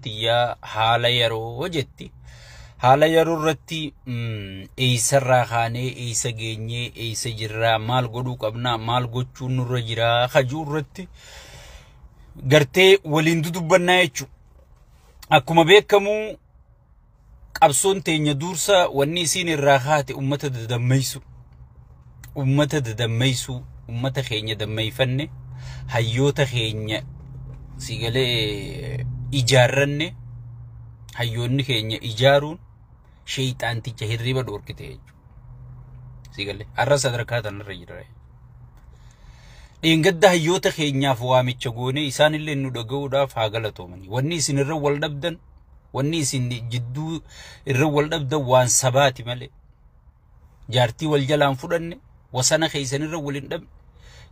Tiyyaa haala yeroo jetti. Haala yeroo irratti eessarraa kaanee eessa geenyee, eessa jirraa, maal godhuu qabnaa, maal gochuun nurra jiraa kajuu irratti gartee waliin dudubbannaa jechuudha. Akkuma beekamu qabsoon teenya dursa wanni isiin irraa kaate ummata dadammeessu. Ummata dadammeessu, ummata keenya dammeeffanne, hayyoota keenya sigalee ijaarranne, hayyoonni keenya ijaaruun sheeyxaanticha hirriba dhoorkite jechuudha. Sigalee har'a sadarkaa tanarra jira. Dheengadda hayyoota keenyaaf waamicha goonee isaanillee nu dhaga'uudhaaf haa galatoomani. Wanni isin irra wal dhabdan, wanni isin jidduu irra wal dhabdan waan sabaati malee. Jaartii wal jalaan fudhanne, wasana keessan irra wal hin dhabne.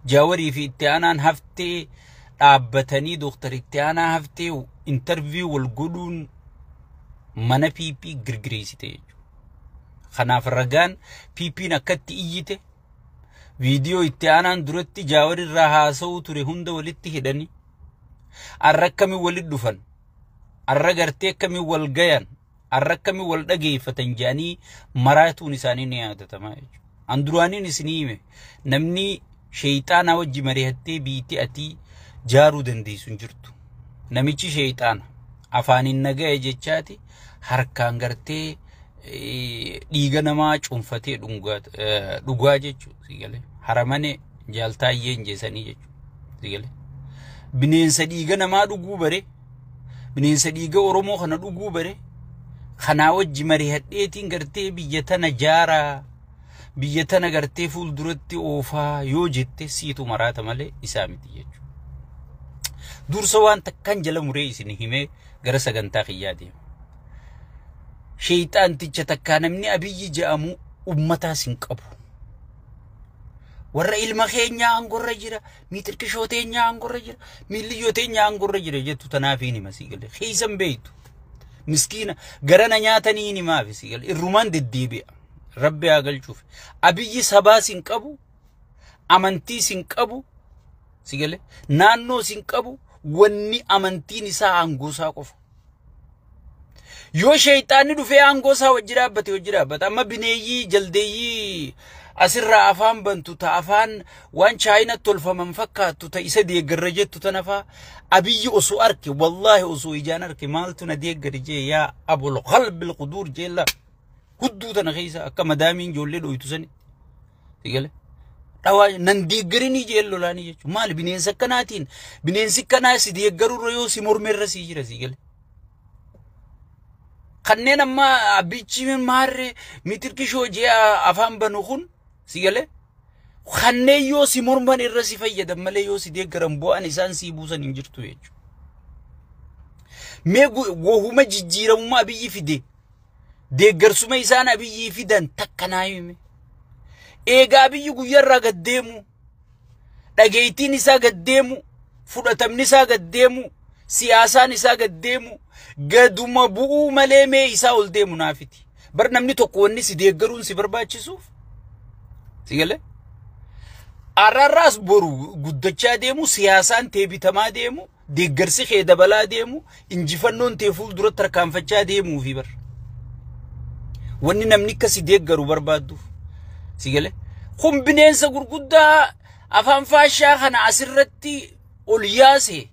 Jaawarii fi itti aanaan haftee dhaabbatanii Dooktar itti aanaa haftee interview wal godhuun mana PP girgireessite jechuudha. Kanaaf ragaan PP'n akkatti iyyite, viidiyoo itti aanaan duratti Jaawar irraa haasa'uu ture hunda walitti hidhanii arra akkamiin walitti dhufan, arra gartee akkamiin wal gayan, arra akkamiin wal dhageeffatan jedhanii maraatuun isaanii ni yaadatama jechuudha. An duraaniin isinii hime, namni sheeyxaanaa wajji mari'attee biitti ati jaaruu dandeessu hin jirtu. Namichi sheeyxaana afaaniin nagaya jechaati harkaan gartee dhiiga namaa cuunfatee dhugaa jechuudha. Sigalee haramane jaaltaayyeen jeesanii jechuudha. Sigalee bineensa dhiiga namaa dhuguu bare, bineensa dhiiga Oromoo kana dhuguu bare, kanaa wajji mari'adheetiin gartee biyya tana jaaraa, biyya tana gartee fuulduratti oofaa yoo jette siitu maraata malee isaa miti jechuudha. Dursa waan takkaan jala muree isin himee gara sagantaa kiyyaa deema. Sheeyxaanticha takkaa namni Abiyyi jedhamu ummataas hin qabu. Warra ilma keenyaa aangorra jira, miixirqishoo teenyaa aangorra jira, miilliyyoo teenyaa aangorra jira jettu tanaaf hin hima sii galee. Keessan beektu. Miskiina garana nyaatanii hin himaaf sii galee. Irrumaan deddeebi'a. Rabbi haa galchuuf. Abiyyi sabaas hin qabu, amantiis hin qabu, sii galee. Naannoos hin qabu, wanni amantiin isaa aangoo isaa qofa. Yoo sheeyxaanni dhufee aangoo isaa wajji dhaabbate wajji dhaabbata. Amma bineeyyii jaldeeyyii asirraa afaan bantu ta afaan waan chaayinatti tolfaman fakkaattu ta isa deeggarra jettu tana faa Abiyyi osoo arke, wallaahi osoo ijaan arke, maaltu na deeggari jee, yaa abul qalbil quduur jeella hudduu tana keessa akka madaamiin ijoollee dhoytu sani. Sigale dhawaa nan deeggarinii jee lolaanii jechuudha. Maali bineensa akkanaatiin, bineensi akkanaa si deeggarurra yoo si mormerra si jira sigale. Kanneen amma abbichi maarree mitirkishoo jee afaan banu kun sigale kanneen yoo si morman irra si fayyadan malee yoo si deeggaran bu'aan isaan si buusan hin jirtu jechuudha. Mee wahuma jijjiiramummaa Abiyyi fide, deeggarsuma isaan Abiyyi fidan takka naa hime. Eegaa Abiyyi guyyaarraa gad deemu, dhageettiin isaa gad deemu, fudhatamni isaa gad deemu, siyaasaan isaa gad deemu, gaduma bu'uu malee mee isaa ol deemu naafiti. Bar namni tokko wanni si deeggaruun si barbaachisuuf si galee arrarraas boru guddachaa deemu, siyaasaan tee bitamaa deemu, deeggarsi kee dabalaa deemu, injifannoon tee fuulduratti tarkaanfachaa deemuu fi bar. Wanni namni akka si deeggaru barbaadduuf si galee kun bineensa gurguddaa afaan faashaa kana asirratti ol yaase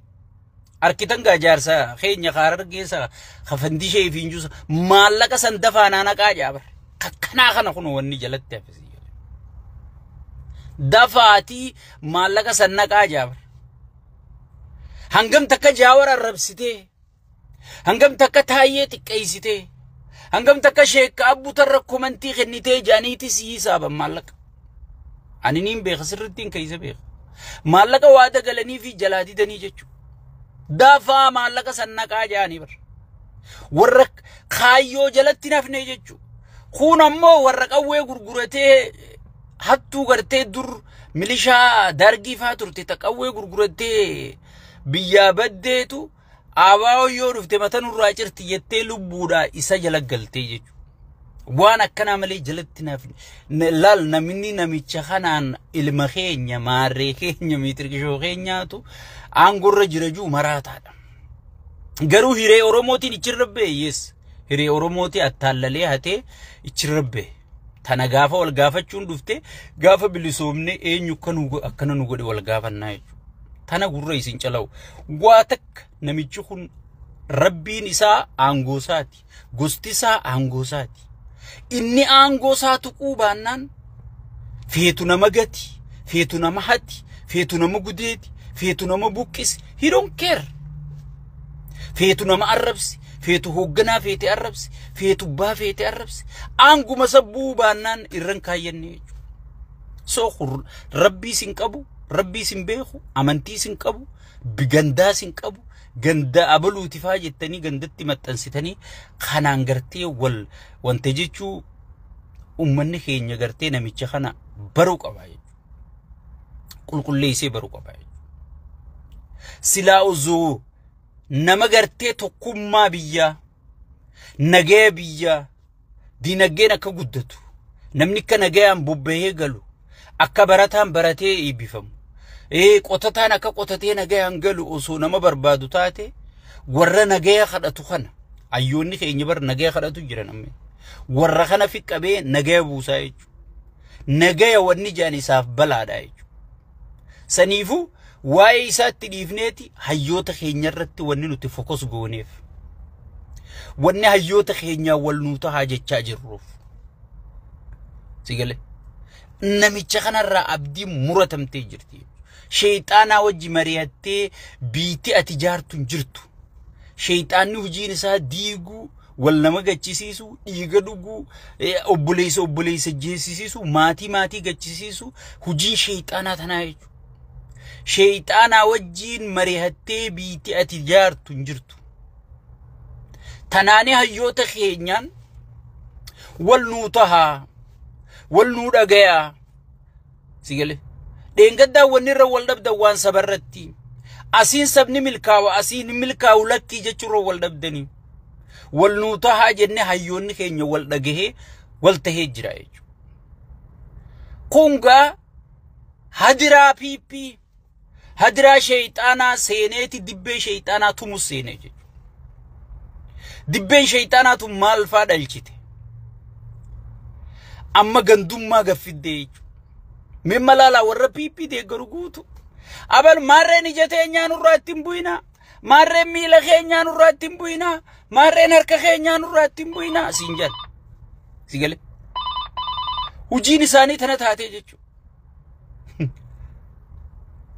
arkitan gaa jaarsa keenya kaarargeessa kafandishee fi injuusa maallaqa san dafaa naanaqaa jaabar kakkanaa kana kun wanni jalatti hafe si galee. Dafaatii maallaqa san naqaa jaabar. Hangam takka Jaawar arrabsitee, hangam takka Taayyee xiqqeessitee, hangam takka sheekka abbutarra komantii kennitee jaaniiti si hisaaban maallaqa. Ani niin beeka, sirrittiin keessa beeka. Maallaqa waada galanii fi jalaa didanii jechuudha. Dafaa maallaqa san naqaa jaanii bar. Warra kaayyoo jalatti nafne jechuudha. Kun ammoo warra qawwee gurguratee hattuu gartee dur milishaa dargii faa turte ta qawwee gurguratee biyyaa baddeetu abaa'oo yoo dhufte mata nurraa cirti jettee lubbuudhaa isa jala galtee jechuudha. Waan akkanaa malee jalatti nafne laal namni namicha kanaan ilma keenya maarree keenya miitirkishoo keenyaatu aangorra jira juu maraataadha. Garuu hiree Oromootiin ichirra ba'e, yes. Hiree Oromootii attaallalee hatee ichirra ba'e. Tana gaafa wal gaafachuun dhufte, gaafa bilisoomne eenyu akkana nu godhe wal gaafannaa jechuudha. Tana gurra isin calawu. Waa takka namichi kun rabbiin isaa aangoo isaati. Gosti isaa aangoo isaati. Inni aangoo isaa tuquu baannaan feetu nama gati, feetu nama hati, feetu nama gudeeti, feetu nama buqqisi. He don't care. Feetu nama arrabsi, feetu hoogganaa feete arrabsi, feetu baa feete arrabsi. Aanguma sabbuu baannaan irran kaayyanne jechuudha. So rabbii sin qabu, rabbii sin beeku, amantii sin qabu, gandaa sin qabu, ganda abaluuti faa jettanii gandatti maxxansitanii kanaan gartee wal wanta jechuu uummanni keenya gartee namicha kana baruu qaba jechuudha. Qulqulleessee baruu qaba jechuudha. Silaa osoo nama gartee tokkummaa biyyaa, nagaya biyyaa, dinagdeen akka guddatu, namni akka nagayaan bobba'ee galu, akka barataan baratee eebbifamu, qotataan akka qotatee nagayaan galu osoo nama barbaadu taate, warra nagaya kadhatu kana, hayyoonni keenya bar nagaya kadhatu jiran amma. Warra kana fi qabee nagaya buusaa jechuudha. Nagaya wanni jaan isaaf balaadha jechuudha. Saniifuu waa'ee isaatti dhiifneeti hayyoota keenya irratti wanni nuti focus gooneef. Wanni hayyoota keenyaa wal nuu tahaa jechaa jirruuf. Sigale. Namicha kanarraa abdii muratamtee jirti. Sheexaanaa wajji mari'attee biitti ati jaartu hin jirtu. Sheexaanni hojiin isaa diiguu, wal nama gachisiisu, dhiiga dhuguu, obboleessa obboleessa jeessisiisu, maatii maatii gachisiisu, hojiin sheexaanaa tanaa jechuudha. Sheexaanaa wajjiin mari'attee biitti ati jaartu hin jirtu. Tanaanii hayyoota keenyaan wal nuu tahaa, wal nuu dhagayaa. Sigale. Dheengaddaan wanni irra wal dhabdan waan sabarratti. Asiin sabni milkaawa, asiin milkaawu lakkii jechuurra wal dhabdanii. Wal nuu tahaa jennee hayyoonni keenya wal dhagahee wal tahee jira jechuudha. Kun gaa hadiraa PP, hadiraa sheexaanaa seeneeti dibbee sheexaanaa tumus seenee jechuudha. Dibbeen sheexaanaa tun maal faa dhalchite? Amma gandummaa gaffiddee jechuudha. Mee malaalaa warra PP deeggaru guutu. Abal maarreen ija teenyaa nurraa ittiin bu'inaa. Maarreen miila keenyaa nurraa ittiin bu'inaa. Maarreen harka keenyaa nurraa ittiin bu'inaa. Siin jedha. Si galee. Hojiin isaanii tana taatee jechuudha.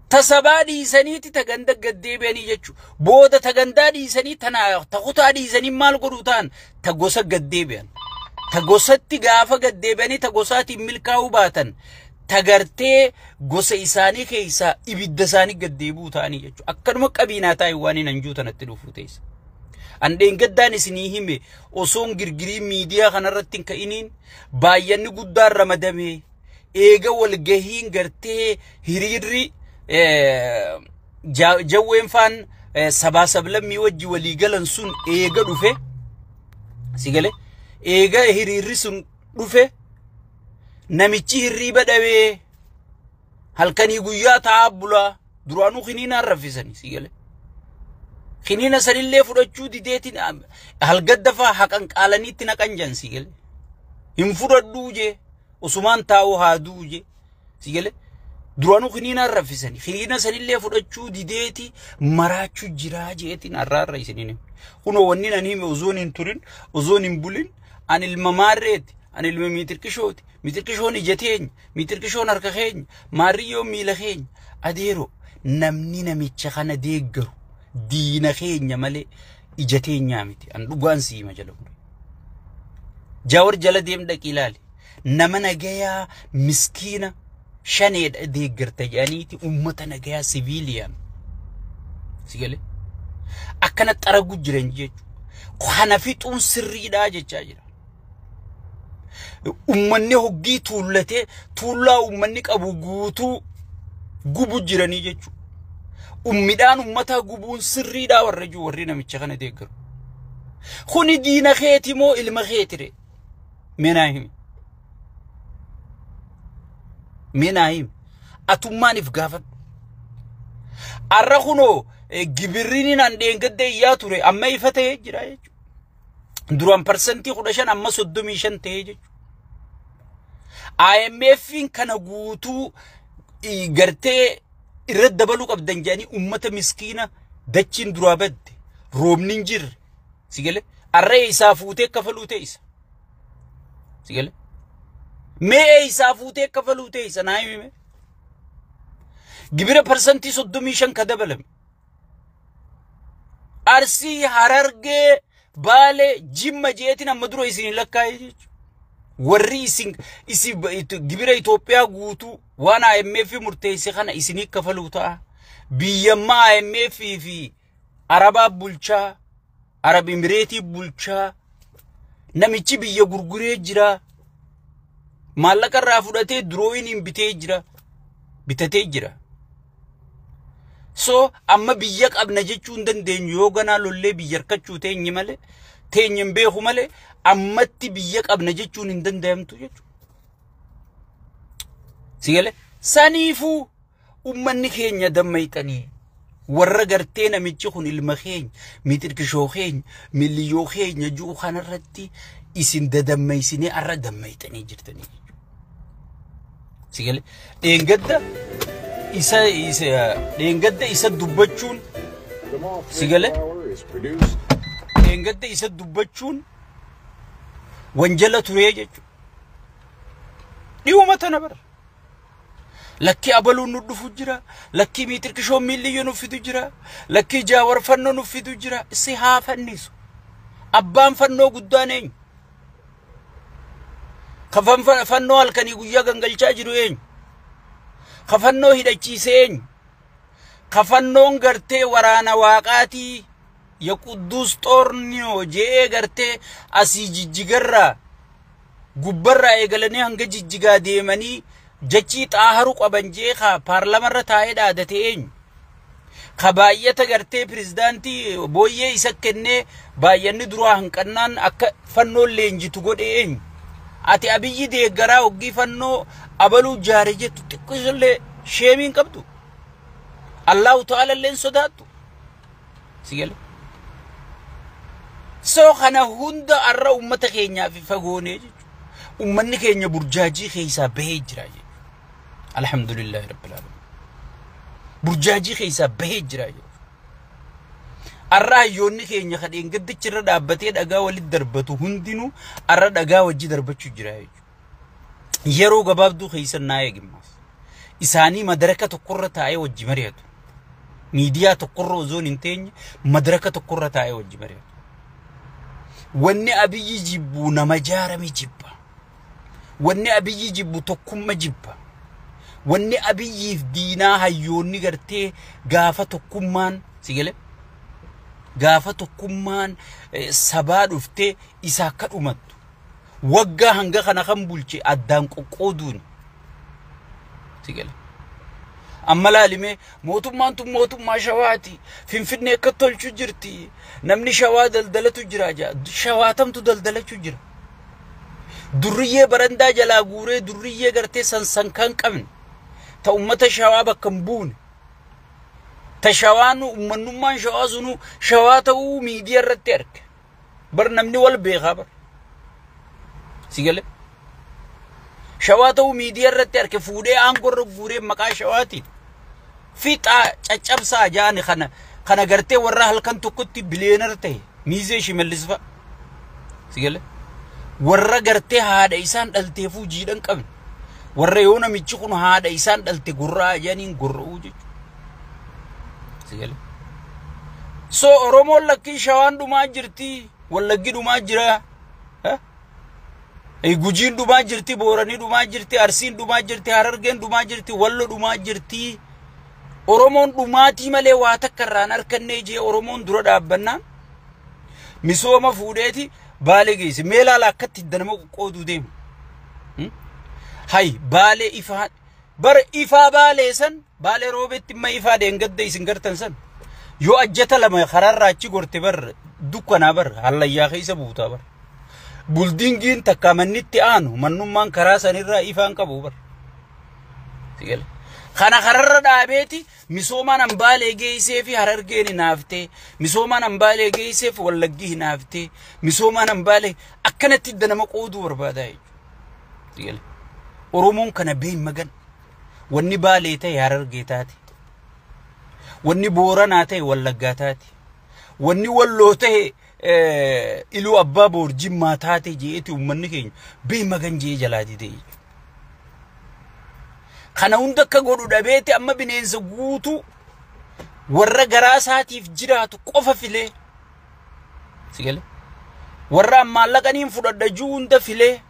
Tasabaa dhiisaniiti ta ganda gaddeebi'anii jechuudha. Booda ta gandaa dhiisanii tana ta kutaa dhiisanii maal godhuu ta'an ta gosa gaddeebi'an. Ta gosatti gaafa gaddeebi'anii ta gosaatiin milkaa'uu baatan. Ta gartee gosa isaanii keessaa ibidda isaanii gaddeebi'uu ta'anii jechuudha. Akkanuma qabiinaa taa'e waan hin anjuu tanatti dhufuu teessa. Andeen gaddaan isinii hime osoon girgirii miidiyaa kanarratti hin ka'iniin baay'anni guddaan ramadame eega walgahiin gartee hiriirri jawween faan sabaa sablammii wajji walii galan sun eega dhufe, si galee, eega hiriirri sun dhufe, namichi hirriiba dhabee halkanii guyyaa taa'aa bulaa. Duraanuu kiniinaan raffisanii, si galee. Kiniina sanillee fudhachuu dideetiin halgadda faa haqan qaalaniitti naqan jan, si galee. Hin fudhadhuu jee, osumaan taa'uu haaduu jee, si galee. Duraanuu kiniinaan raffisanii kiniina sanillee fudhachuu dideeti maraachuu jiraa jeetiin har'aarra isiniin. Kunoo wanni nan hime osoon hin turin, osoon hin bulin, ani ilma maarreeti, ani ilma miitirqishooti, miitirqishoon ija teenya, miitirqishoon harka keenya, maarriyyoo miila keenya. Adeero, namni namicha kana deeggaru diina keenya malee ija teenyaa miti. An dhugaan siima jala mure. Jawar jala deem dhaqii ilaali. Nama nagayaa miskiina shaneedha deeggarta jedhaniiti uummata nagayaa siviiliyaan. Si galee? Akkana xaragu jiran jechuudha. Kana fixuun sirriidhaa jechaa jira. Uummanni hoggii tuullatee tuullaa uummanni qabu guutuu gubu jiranii jechuudha. Midhaan uummataa gubuun sirriidhaa warra jiru warri namicha kana deeggaru. Kuni diina keeti moo ilma keetire? Mee himi. Mee naa himi. Atummaan if gaafadhu. Arra kunoo Gibirriin an dheengadda iyyaa ture amma ifa ta'ee jira jechuudha. Duraan 15% amma 35 ta'ee jechuudha. IMF'n kana guutuu gartee irra dabaluu qabdan jedhanii uummata miskiina dachiin duraa badde roobni hin jirre si galee arree isaa fuutee kafaluu ta'e isa. Si galee mee isaa fuutee kafaluu ta'e isa naa himime. Gibira 35% ka dabalame. Arsii, Harargee, Baalee, Jimma jeetiin amma dura isin lakkaa'e jechuudha. Warri isin gibira Itoophiyaa guutuu waan IMF murteesse kana isinii kafaluu ta'a. Biyyammaa IMF fi Arabaa bulchaa, Arab Imireetii bulchaa, namichi biyya gurguree jira. Maallaqa irraa fudhatee durooyin bitee jira. Bitatee jira. So amma biyya qabna jechuu hin dandeenyu yoo ganaa lollee biyya harkachuu teenye malee teenye hin beeku malee ammatti biyya qabna jechuun hin danda'amtu jechuudha. Si galee saniifuu uummanni keenya dammayxanii warra gartee namichi kun ilma keenya mixirkishoo keenya miliyyoo keenya ji'u kanarratti isin dadammaysinee arra dammayxanii jirtanii jechuudha. Si galee dheengadda isa dheengadda isa dubbachuun si galee dheengadda isa dubbachuun wanjala turee jechuudha. Dhi'uma tana bara. Lakkii abaluun nu dhufu jira. Lakkii miitirkishoo miilliyyoo nu fidu jira. Lakkii jaawar fannoo nu fidu jira. Si haa fannisu. Abbaan fannoo guddaan eenyu? Ka fannoo halkanii guyyaa gangalchaa jiru eenyu? Ka fannoo hidhachiise eenyu? Ka fannoon gartee waraana waaqaatii ya qudduus xoorniyoo je'ee gartee asii jijjigarraa gubbarraa eegalanii hanga jijjigaa deemanii jachii xaaharu qaban jee ka paarlamarra taa'ee dhaadate eenyu? Ka baay'ata gartee pirezidaantii booyyee isa kennee baay'anni duraa hanqannaan akka fannoon leenjitu godhe eenyu? Ati Abiyyi deeggaraa hoggii fannoo abaluu jaare jettu xiqqoosillee sheemiin qabdu. Allahu ta'ala illee sodaattu. Si galee? So kana hunda arra uummata keenyaaf fagoonee jechuudha. Uummanni keenya burjaajii keessaa bahee jira jechuudha. Alhamdulillahi rabbil alamin. Burjaajii keessaa bahee jira jechuudha. Arra hayyoonni keenya kan dheengaddichi irra dhaabbatee dhagaa walitti darbatu hundinuu arra dhagaa wajji darbachuu jira jechuudha. Yeroo gabaabduu keessa naa eegimmaas. Isaanii madaraka tokkorra taa'ee wajji mari'atu. Miidiyaa tokkorra osoo hin teenye madaraka tokkorra taa'ee wajji mari'atu. Wanni Abiyyi jibbu nama jaarame jibba. Wanni Abiyyi jibbu tokkummaa jibba. Wanni Abiyyiif diinaa hayyoonni gartee gaafa tokkummaan si galee gaafa tokkummaan sabaa dhuftee isa akka dhumattu waggaa hanga kana kan bulche addaan qoqqooduun si galee. Amma laalimee mootummaan tun mootummaa shawaati. Finfinnee akka tolchu jirti. Namni shawaa daldalatu jira. Shawaatamtu daldalachuu jira. Durriyyee barandaa jalaa guuree durriyyee gartee sansan kan qabne. Ta uummata shawaa bakka hin buune. Ta shawaan uummanummaan shawaa sunuu shawaa ta'uu miidiyaa irratti arge. Bar namni wal beekaa bar. Si galee? Shawaa ta'uu miidiyaa irratti arge fuudhee aangoo guuree maqaa shawaatiin. Fixaa caccabsaa jaani kana gartee warra halkan tokkotti billionaire ta'e miizee Shimallis fa'a. Si galee? Warra gartee haadha isaan dhalteefuu jiidhan qabne. Warra yoo namichi kun haadha isaan dhalte gurraa jedhaniin gurra'uu jechuudha. Si galee? So Oromoon lakkii shawaan dhumaa jirti, Wallaggi dhumaa jira. Gujiin dhumaa jirti, Booranii dhumaa jirti, Arsiin dhumaa jirti, Harargeen dhumaa jirti, Wallo dhumaa jirti. Oromoon dhumaatii malee waa takka irraan harkannee jee Oromoon dura dhaabbannaan misooma fuudheeti Baalee geesse. Mee ilaala akkatti hidda nama qoqqooduu deemu. Hay Baalee ifaa bara ifaa Baalee san Baalee roobetti imma ifaa deengadda isin gartan san yoo ajjata lama karaarraa achi gorte bar dukkanaa bar hallayyaa keessa buutaa bar. Buildingiin takka mannitti aanu mannummaan karaa sanirraa ifaan qabu bar. Kana kararra dhaabeeti misoomaan hambaalee geessee fi Harargeen hinaaftee, misoomaan hambaalee geessee fi Wallaggi hinaaftee, misoomaan hambaalee akkanatti idda nama qooduu barbaadaa jechuudha. Oromoon kana beeyin magan. Wanni Baalee ta'e Harargee taate. Wanni Booranaa ta'e Wallaggaa taate. Wanni Walloo ta'e Iluu Abbaa Boor Jimmaa taate jeeti uummanni keenya beeyin magan jee jalaa didee jechuudha. Kana hunda akka godhu dhabeeti amma bineensa guutuu warra garaa isaatiif jiraatu qofa filee. Sigale. Warra maallaqaniin fudhadha juu hunda filee.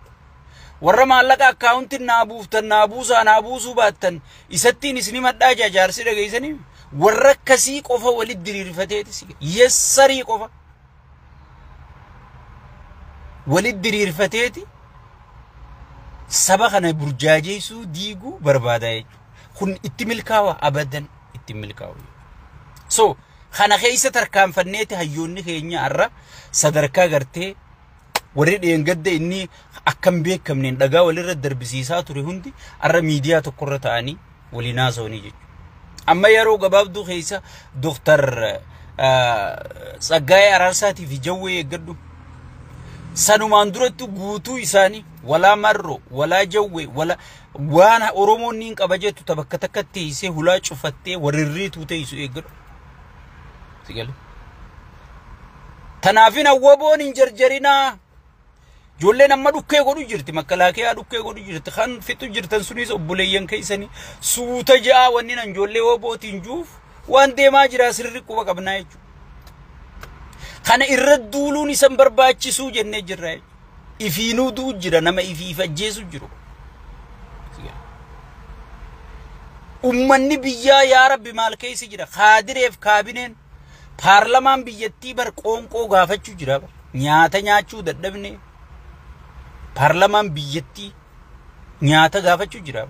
Warra maallaqa akkaawuntiin naa buuftan, naa buusaa, naa buusuu baattan isattiin isin madhaa jaarsi dhageessanii warra akkasii qofa walitti diriirfateeti sigale. Yessarii qofa walitti diriirfateeti saba kana burjaajeessuu diiguu barbaada jechuudha. Kun itti milkaawa abadan itti milkaawu. So kana keessa tarkaanfanneeti hayyoonni keenya har'a sadarkaa gartee warri dheengadda inni akkam beekamneen dhagaa walirra darbisiisaa ture hundi har'a miidiyaa tokkorra ta'anii waliin haasa'anii jechuudha. Amma yeroo gabaabduu keessa Dooktar Tsaggaayee Araarsaatii fi Jawwee eeggadhu. Sanumaan duratti guutuu isaanii walaa Marroo, walaa Jawwee, walaa waan Oromoon niin qaba jettu ta bakka takka teessee hulaa cufattee warrirriituu teessu eeggadhu. Sigale. Tanaafin hawwaboon hin jarjarinaa. Ijoolleen amma dhukkee godhu jirti, makalaakiyaa dhukkee godhu jirti, kan fixu jirtan sunis obboleeyyan keessanii suuta ja'a wanni nan ijoollee wobootiin juuf waan deemaa jira sirri quba qabnaa jechuudha. Kana irra duuluun isan barbaachisuu jennee jirra jechuudha. Ifiinuu du'u jira, nama ifiif ajjeesu jiru. Ummanni biyyaa yaa Rabbi maal keessa jira? Kaadireef kaabineen paarlamaan biyyattii bar qoonqoo gaafachuu jira. Nyaata nyaachuu dadhabne paarlamaan biyyattii nyaata gaafachuu jira.